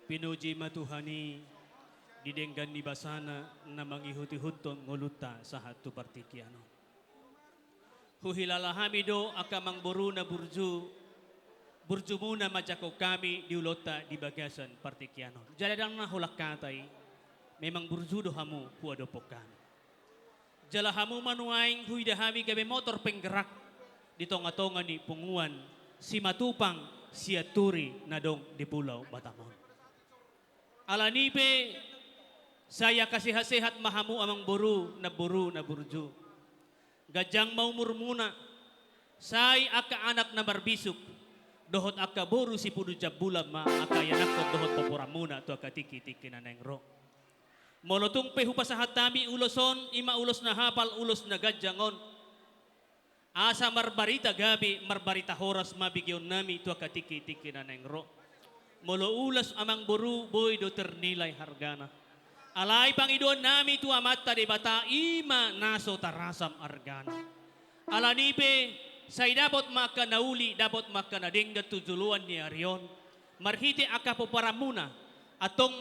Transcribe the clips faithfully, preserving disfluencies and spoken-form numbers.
Pinuji ma Tuhan i, di denggan ni basana na mangihuthon ngolunta sahat tu partingkian on. Huhilala hami do angka amangboru na burju, burjumuna manjangkon hami di ulaonta di bagasan partingkian on. Jala ndang na holan hata i, memang burju do hamu huadophon hami. Jala hamu ma nuaeng huida hami gabe motor penggerak di tongatonga ni punguan Simatupang Sianturi na adong di Pulau Batam on. Alani i pe, sai angka sehatsehat ma hamu amangboru, namboru na burju. Ganjang ma umurmuna, sai angka anak na marbisuk, dohot angka boru sipulu jambulan ma angka ianakhon dohot pomparanmuna tu angka tingkitingki na naeng ro. Molo tung pe hupasahat hami ulos on, i ma ulos na hapal, ulos na ganjang on. Asa marbarita gabe, marbarita horas ma begeonnami tu angka tingkitingki na naeng ro. Molo ulos amangboru boi do ternilai hargana. Alai pangidoannami tu Amanta Debata i ma na so tarasam argana. Alani i pe, sai dapot ma angka na uli, dapot ma angka na denggan tu joloan ni ari on. Marhite angka pomparanmuna, antong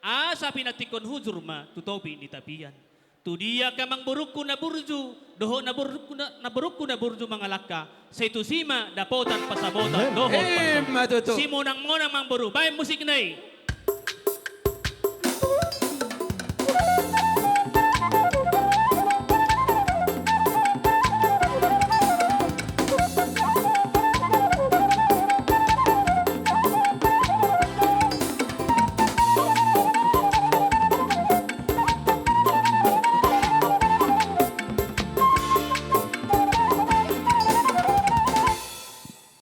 asa pinantikhon hujur ma tu topi ni tapian. Tu dia angka amangborungku na burju, dohot namborungku na, namborungku na burju mangalangka, sai tusi ma dapotan pansamotan dohot pansamotan. Ima tutu. Simonangmonang amangboru, baen musikna i.